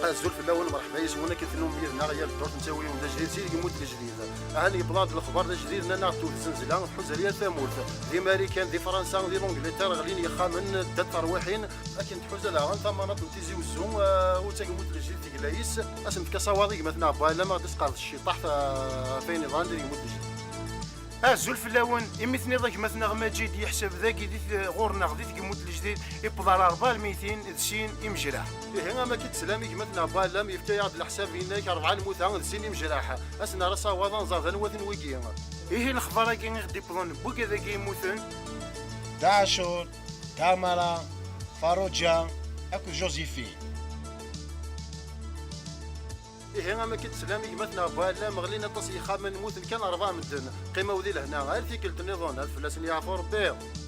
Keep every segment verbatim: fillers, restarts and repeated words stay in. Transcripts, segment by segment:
Azul fell-awen, mṛeḥba yes-wen, akken tennum yid-neɣ yal ddurt nettawi-wen-d ajdid si Lmut Lejdid. Ahan yewweḍ-aɣ-d lexbar d ajdid, nnan-aɣ-d tewwet-d zzelɛa tḥuz ar yal tamurt, di Marikan, di Fransa, di Lungleterre, ɣlin yexxamen, ddant terwiḥin, akken tḥuza daɣen tamanaḍt n Tizi Uzzu, eh, u d tagemut n lejdid tegla-is, ad sen-tefk asawaḍ i gma-tneɣ Buɛlam, ad d-isqerdec ciṭṭaḥ, eh, ɣef wayen yeḍran di tgemut n lejdid. Azul fell-awen, imi tenniḍ a gma-tneɣ Maǧid yeḥseb dagi di t-, ɣur-neɣ di tgemut n lejdid, iwweḍ ar rebɛa lmitin d sin imejraḥ. Ihi, ama ki teslam i gma-tneɣ Buɛlam, yefka-yaɣ-d leḥsab-inek, rebɛa lmuta d sin imejraḥ. Ad sen-nerr asawaḍ anẓar d anwa-ten wigi. Ihi lexbar-agi i ɣ-d-iwwḍen n wigad-agi yemmuten. Daɛcur, Kamara, Faruǧa akked Josephine. Ihi, ama ki teslam i gma-tneɣ Buɛlam, ɣlin aṭas n yexxamen, mmuten kan rebɛa medden. Qqimew di lehna, ar tikkelt nniḍen, ad fell-asen yeɛfu Rebbi.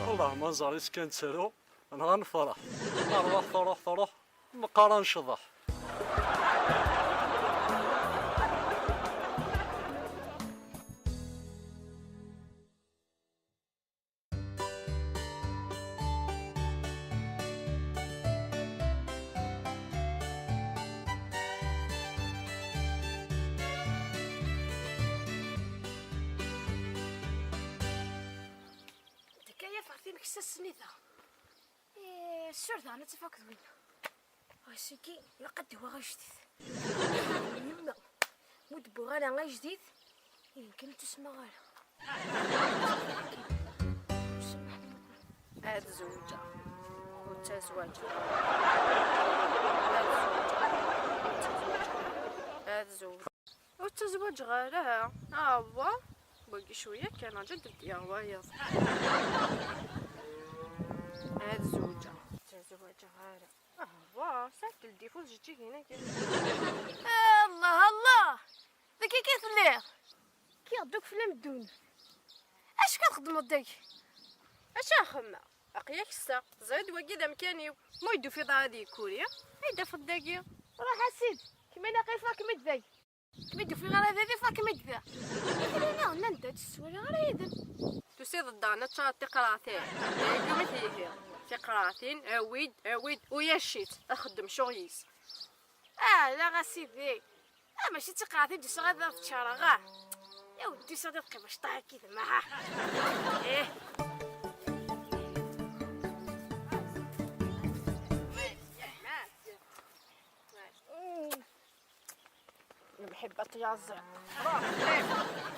Wellah ma nẓer is kan ttaru, nɣa nefreḥ. Arwaḥ truḥ truḥ, meqqar ad necḍeḥ. Tekka yafeɣ timeksa snida. Eh, ssur daɣen ad tafeɣ akked winna. Ass-agi ilaq ad d-awiɣ ajdid. Yemma, mu d-wwiɣ ara ajdid, ihi kan ur ttusmeɣ ara. Ad zewǧeɣ. Ur ttazwaǧeɣ. Ad zewǧeɣ. Ur ttazwaǧeɣ. Ad zewǧeɣ. Ur ttazwaǧeɣ ara. Awwa. Wagi cwiya kan, rǧu ad d-ldiɣ wayeḍ. Ad zewǧeɣ. Ur ttazwaǧeɣ ara. Awwa, sɛiɣ-d ldifu tjeǧǧigin-agi. Allah, Allah! Dagi kan telliḍ? Kiɣ-d akk fell-am ddun. Acu kan txeddmeḍ dagi? Acu ara xemmeɣ? Aql-ak ssa, teẓriḍ wagi d amkan-iw. Ma ur d-tufiḍ ara ad yekkuri, ad yi-d-tafeḍ dagi. Ruḥ a sidi, kemmini aql-i fɣeɣ-kem-id dagi. Kem-id-ufiɣ ara dagi, fɣeɣ-kem-id da. Itri-nni nnan-d ur tt-ttwaliɣ ara yid-m. Tusiḍ-d daɣen ad teččareḍ tiqraɛtin. Yegguma-t yihi. Tiqraɛtin, awi-d, awi-d, ulac-itt. Axeddem ccɣel-is. Ah, la a sidi. Ah, mačči d tiqraɛtin i d-usiɣ ad teččareɣ, ah. Yaw, d-usiɣ ad qqimeɣ cṭaḥ-agi d maha. Eh. Nḥib ad tyaẓiḍ.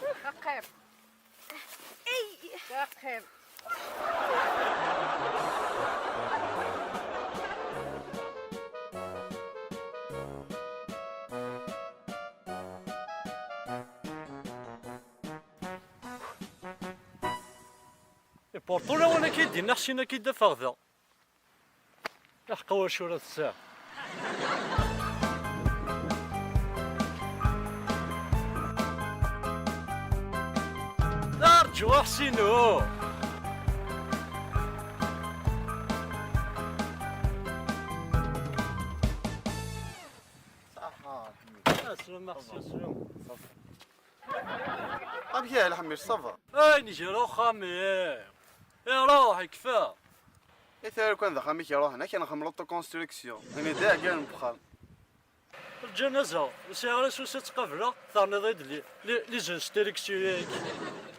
Ruḥ, qim. Qim. Ey! Qim. Iporṭu lawan akka i d-inna Ḥsin akka i d-afeɣ da. Iḥeqqa wacu ara tesɛa. Arǧu a Ḥsinu! Ṣaḥa, Ḥemmi. Aslum, merci, aslum. Amek ihi a Ḥemmi, ça va? Ayen gar uxxam, ih. Iruḥ, ikfa. I tura kan d axxam-ik iruḥen, akken nxemmel autoconstruction. Ini-d iɛeggalen n wexxam. Lǧanaza, ur sɛiɣ ara s usa ttqableɣ, terniḍ-id li, li, les instructions-agi.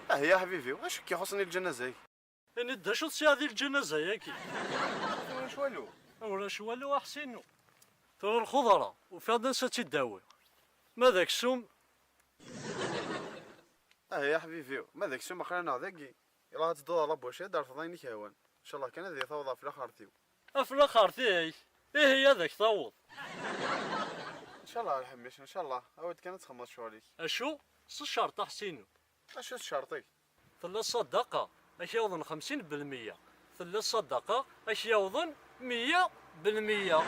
Ah, ya ḥbibi, acu k-ixuṣṣen i lǧanaza-agi? Ini-d d acu tesɛiḍ i lǧanaza-agi? Ulac walu. Ulac walu, a Ḥsinu. Tura lxeḍra, ufiɣ-d ansa tt-id-awiɣ. Ma d aksum. Ah, ya ḥbibi, ma d aksum aql-aneɣ dagi. Ilaq ad tedduḍ ɣer la boucherie, ad d-terfeḍ ayen i k-yehwan. Ncallah kan ad iyi-taweḍ ɣef laxert-iw. Ɣef laxert-ik? Ihi ad ak-taweḍ. Ncallah a Ḥemmic, ncallah. Awi-d kan ad txedmeḍ ccɣel-ik. Acu? S ccerṭ a Ḥsinu. Acu s ccerṭ-ik? Tella ṣṣadaqa, ad k-yawḍen xemsin belmeyya. Tella ṣṣadaqa, ad k-yawḍen meyya belmeyya.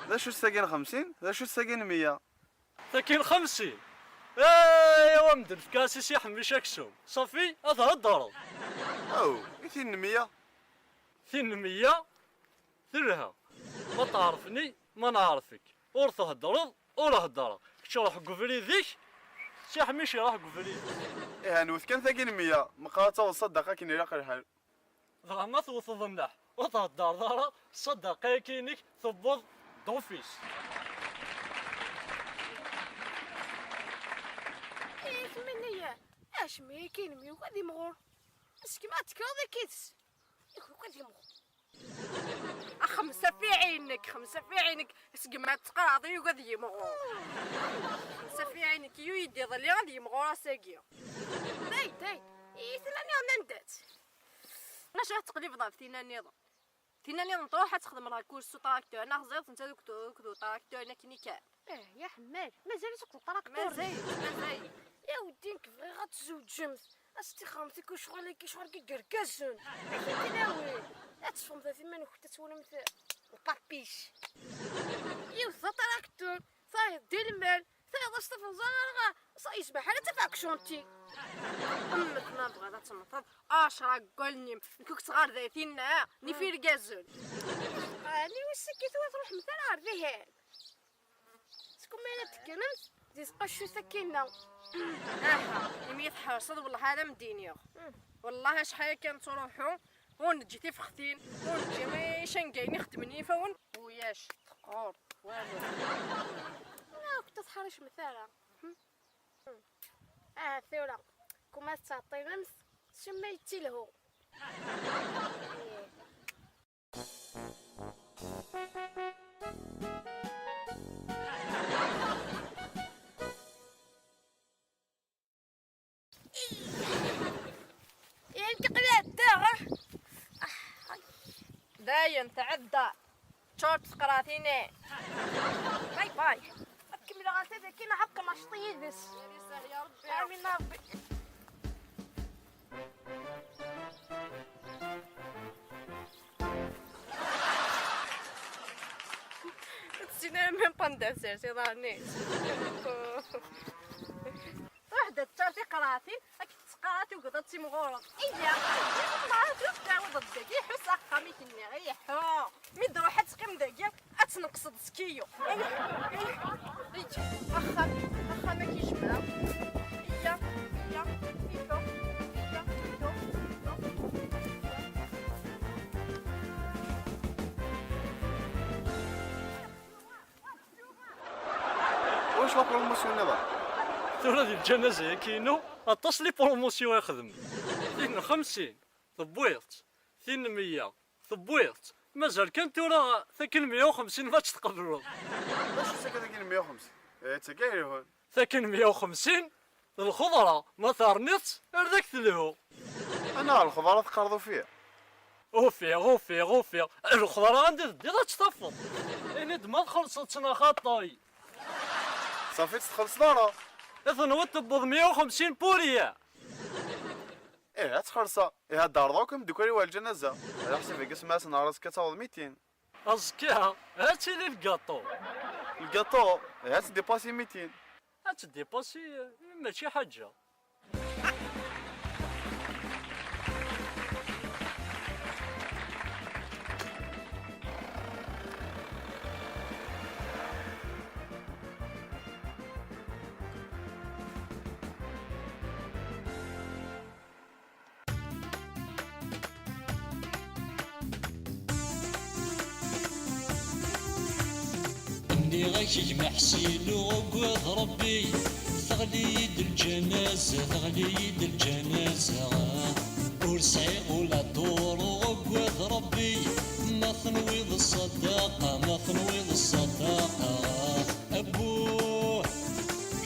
D acu s tagi n xemsin? D acu s tagi n meyya? Tagi n xemsin? Eh! Ayaw a medden, fk-as i Si Ḥemmic aksum. Ṣafi, ad theddreḍ. Aw, i tin n meyya? Tin n meyya telha. Ma tɛerfni, ma neɛref-ik. Ur theddreḍ, ur heddreɣ. Kečč ruḥ deg ubrid-ik, Si Ḥemmic iruḥ deg ubrid-is. Ih, anwet kan tagi n meyya, meqqar ad taweḍ ṣṣadaqa akken ilaq lḥal. Dɣa ma tewteḍ nneḥ, ur theddreḍ ara, ṣṣadaqa-agi-inek tewweḍ d ufis. Ih, tmenni-ya, acmi-agi-inem yugi ad imɣur. Seg ma tekkreḍ akkit-s, yugi ad imɣur. Xemsa fi ɛinek, xemsa fi ɛinek, seg ma teqqareḍ yugi ad yimɣur. Xemsa fi ɛinek, yu yeddiḍelli ad yimɣur ass-agi. Day, day, i tella niḍen anda-tt? Maca ad teqlibeḍ ɣef tinna niḍen. Tinna niḍen truḥ ad texdem lɣakur s utraktur, neɣ ẓriɣ netta d uktu-, uktu utraktur akken i kan. Eh, ya ḥemmal, mazal-itt uktu utraktur. Mazal, mazal. Ya weddi, nekk bɣiɣ ad tzewǧemt. Ad s-tixremt i kucɣal-agi, ccɣel-agi n yergazen. Ad k-id-nawi. Ad teffɣemt ɣef iman-nkent, ad twalimt lqapic. Yiwet d atraktur, tayeḍ di lmal, tayeḍ ad s-tafeḍ ẓer ara, sa yezbaḥ ara tafeɣ kcunti. Mmet ma tebɣiḍ ad temmteḍ, acra deg wallen-im, nekk ur k-ttɣar d ay tinna, nif irgazen. Ɛni wis akka tura truḥemt ara ɣer dihin? Skud ma ara tekkremt di tqacut akkinna. Aha, imi tḥerseḍ, wellah ad am-d-iniɣ. Wellah acḥal kan ttruḥu, ur neǧǧi tifextin, ur neǧǧi icengayen ixeddmen yifawen. Uyac, teqqur, walu. Ur kent-teḥricem ara. Aha, tura, kuma tettɛeṭṭilemt, semma yettilhu. Dayen tɛedda. Ččuṛt teqratin-a. Bye bye. Ad kemmleɣ ar tadaki neɣ ad qqim aceṭṭi yid-s. Amin a Ṛebbi. Ur tessin ara même pas anda tsers iḍarren-is. Ruḥ-d ad teččar tiqraɛtin, ad k-tettqara tugeḍ ad timɣureḍ. Iya, ma tṛuḥ tɛawdeḍ dagi, iḥu s axxam i k-nniɣ, iḥu. Mi d-ruḥ ad teqqim dagi, ad tneqseḍ s kiyu. Iḥu, iḥu, iḥu. Axxam, axxam ad k-ijmeɛ. Iya, iya, iḥu, iya, iḥu, iḥu. Ulac la promotion nniḍen. Tura di lǧanaza-agi-inu, aṭas li promotion i xedmen. Tin n xemsin, tewwiḍ-tt. Tin n meyya, tewwiḍ-tt. Mazal kan tura takken meyya u xemsin ma tt-tqebleḍ. D acu-tt akka takken meyya u xemsin? Eh, d tagi ay yelhan. Takken meyya u xemsin, d lxeḍra, ma terniḍ-tt, ar d ak-telhu. Anaɣ lxeḍra teqqareḍ ufiɣ? Ufiɣ, ufiɣ, ufiɣ. Lxeḍra anda teddiḍ ad tt-tafeḍ. Ini-d ma txellṣeḍ-tt neɣ xaṭi. Ṣafi, ur tt-txellṣeḍ ara. I tenwiḍ tewweḍ meyya u xemsin pour rien? Ih, ad txellṣeḍ. Ih, ad d-ɛerḍeɣ akk imeddukal-iw ar lǧanaza. Ala ḥsab-agi asmi ara s-nɛerḍ azekka ad taweḍ mitin. Azekka, ad tili lgaṭu. Lgaṭu? Ih, ad tdipasi mitin. Ad tdipasi, mačči ḥaǧa. Nniɣ-ak gma Ḥsin ur uggad Ṛebbi, teɣli-yi-d lǧanaza, teɣli-yi-d lǧanaza. Ur sɛiɣ ula dur, ur uggad Ṛebbi, ma tenwiḍ ṣṣadaqa, ma tenwiḍ ṣṣadaqa. Abbuh,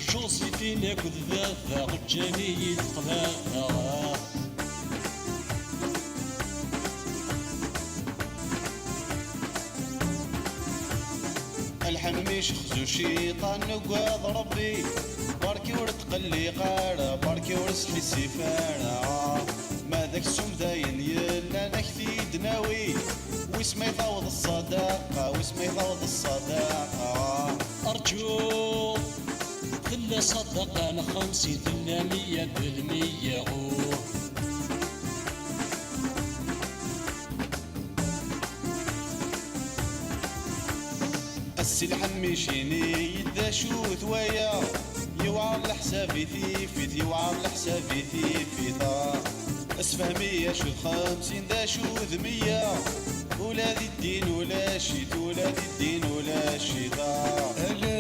Joséphine akked baba ǧǧan-iyi-d ṭṭlaba. Lḥemmic xzu cciṭan, nugad Ṛebbi, barki ur tqelliq ara, barki ur sḥissif ara. Ma d aksum d ayen yellan ad k-t-id-nawi, wis ma i taweḍ ṣṣadaqa, wis ma i taweḍ ṣṣadaqa. Rǧu, tella Ṣaddaqa n xemsin tella meyya belmeyya, uh. A Si Lḥemmic, ini-yi-d d acu-t waya? Yewɛer leḥsab i tifit, yewɛer leḥsab i tifit, ah. Asefhem-iyi acu d xemsin, d acu d meyya? Ula di ddin ulac-it, ula di ddin ulac-it, ah. Ala,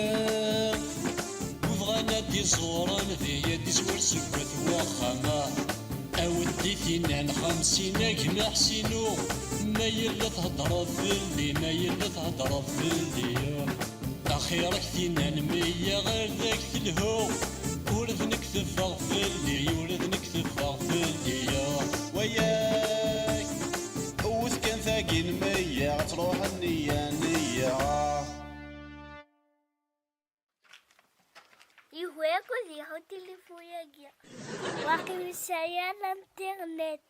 u bɣan ad d-iẓuren, di ad d-izwir seg wat waxxam, ah. A weddi, tinna n xemsin, a gma Ḥsinu, ma yella theddreḍ fell-i, ma yella theddreḍ fell-i. Axir-ak tinna n meyya ɣer dak telhu, ur d nekk teffeɣ fell-i, ur d nekk teffeɣ fell-i. Wayyak, wwet kan tagi n meyya, ad truḥ nniya, nniya. Yugi akk ad yexu tilifun-agi. Waqil ur yesɛi ara internet.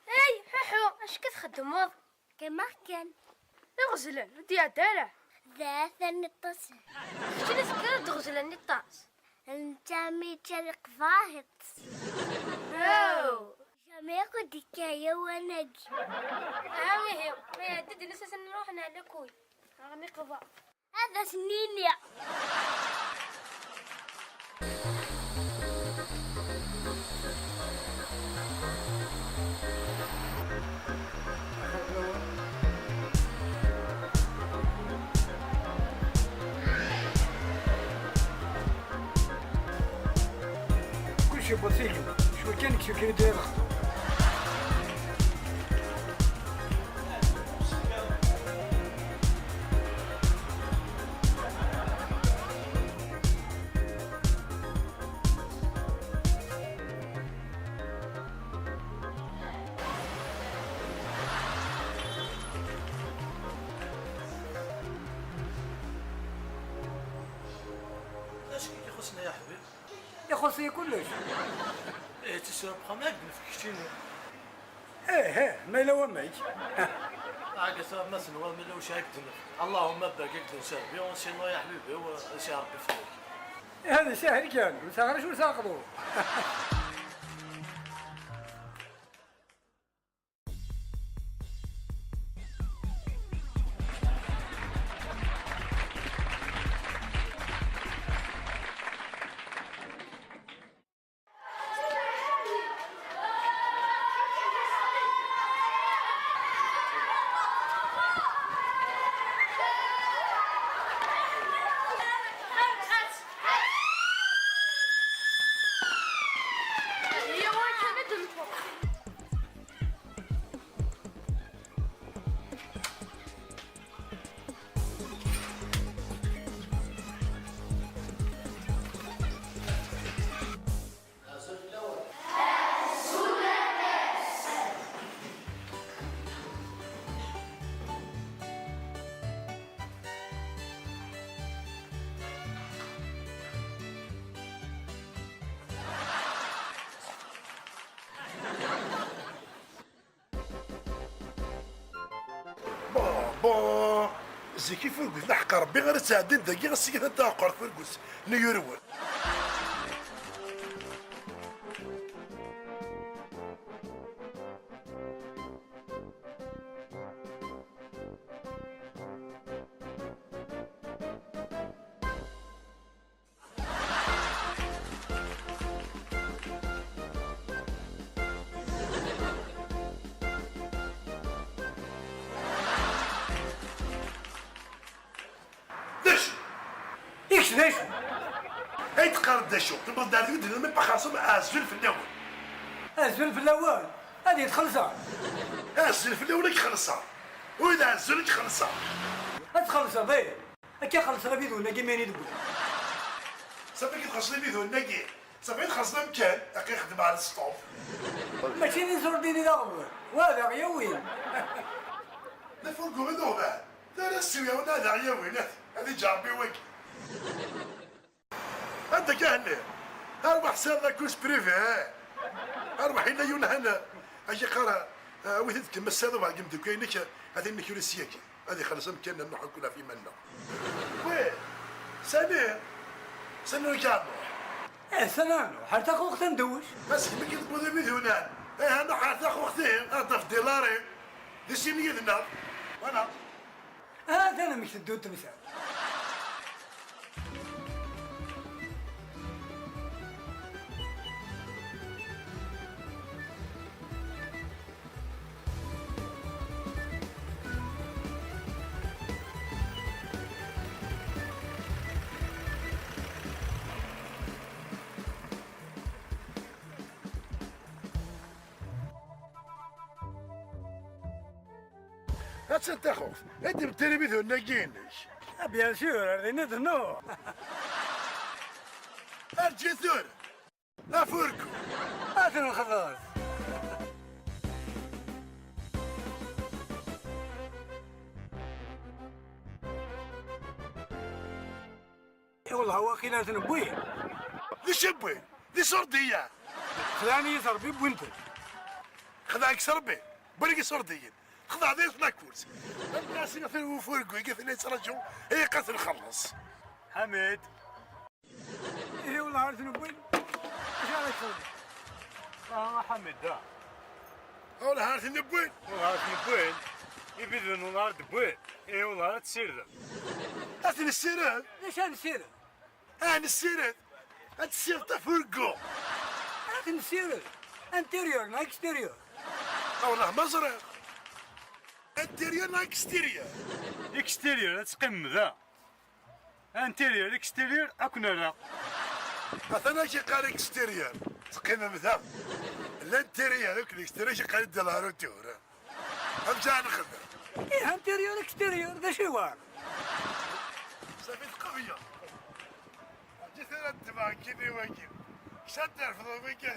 Hey, ḥuḥu, acu akka txeddmeḍ? Qqimeɣ kan. Iɣezlan, ur d-iɛedda ara. D ahat ad neṭṭes. Kečč i tekkiḍ d iɣezlan i ṭṭas. Netta mi yečča leqbahiṭ. Oh! Jamais ur d-ikka yiwen-agi. Ah, ihi, ma iɛedda-d, nessasen nruḥ neɛla kuy. Armi qḍa. Ad as-nini. Kulci possible, cwi kan ksukri dayreɣ. Acu i k-ixuṣṣen ay aḥbib? Ixuṣṣ-iyi kullec. Eh, tisura n uxxam ad d-nefk keččini. Eh, eh, ma yella wamek. Ɛaga tura ma tenwa ma yella wacu ad d-nefk. Allahumma barik ad d-nserbi, sinon ay aḥbib-iw, ad s-iɛerbi fell-ak. Eh, hada sahel kan, ur sɛiɣ ara acu ur sɛiɣ qḍu. Bon, bon. Zik ifurguten, aḥeqq Rebbi ara ttɛeddin dagi, ass-agi atan taɛeqqert furgut n yurwen. D acu? Kečč d acu? Ay teqqareḍ d acu? Tewweḍ-d ar deg d-nniḍ mi ṭṭaxer-asen azul fell-awen. Azul fell-awen? Ad yi-txellṣeḍ? Azul fell-awen ad k-xellṣeɣ. Ur d azul ad k-xellṣeɣ. Ad txellṣeḍ, ih. Akka xellṣeɣ abidunen-agi mi i d-wwiɣ. Safi i txellṣeḍ abidunen-agi? Safi i txellṣeḍ amkan? Aqi xedmeɣ ar sṭop. Mačči d iẓurdin i d aɣbel, wa ad aɣ-yawin. D afurgu i d uɣbel. Tara s-iwi-awen ad aɣ-yawin, ad, ad iǧǧ Ṛebbi wagi. Anda akka henni? Arwaḥ sɛiḍ la couche privée, eh? Arwaḥ yella yiwen henna, ak-iqqar, eh, awi-t-id kan ma tessawḍeḍ ɣer yimdukal-inek, ad t-inek ur syagi. Ad ixelleṣ amkan n Nuḥ akk ɣef iman-nneɣ. Wi, sani, sani ur k-ɛmuḥ. Eh, sani ɛmuḥ, ar taxuxt ad ndewwec. Asegmi i tewwiḍ imidunan. Eh, a Nuḥ, ar taxuxt-ihi, ad d-tafeḍ dilari. D isim yid-neɣ. Voilà. Ah, atan amek teddunt temsal. Attan taxuxt, ad d-ibeddel imidunen-agi-inek. Ah, bien sûr, ar din i d-nuɣ. Arǧi tura. Afurku! Ad t-nexḍer! I wellah, waqila ad ten-wwin. D acu wwin? D iṣurdiyen! Xedɛen-iyi s Rebbi, wwin-ten. Xedɛen-k s Rebbi? Wwin-k iṣurdiyen! Xedɛen-iyi s lakurt! Am nasi atan ufurku-agi, atan yettraǧu, ilaq ad t-nxelleṣ. Ḥamid! Ihi wellah ar ten-wwin. Acu ara txedmeḍ? Ah, a Ḥamid, da. Wellah ar ten-wwin. Wellah ar ten-wwin. Ibiden wellah ar d-wwin. Ihi wellah ar tessirdem. Ad ten-nessired? D acu ad nessired? Ah, nessired. Ad tessired afurgu. Ad ten-nessired. Intérieur neɣ extérieur? Ah, wellah ma ẓriɣ. Intérieur neɣ extérieur? Extérieur, ad teqqimem da. Intérieur, extérieur, ad ken-rreɣ. Atan ad k-iqqar extérieur, teqqimem da. L'intérieur akked l'extérieur, ad k-iqqar-d la retour. Amek ara nexdem? Ih, intérieur, extérieur, d acu iwɛer? Safi tqebya. Ǧǧet ara ddmeɣ kini wagi. Ksa terfeḍ wigi.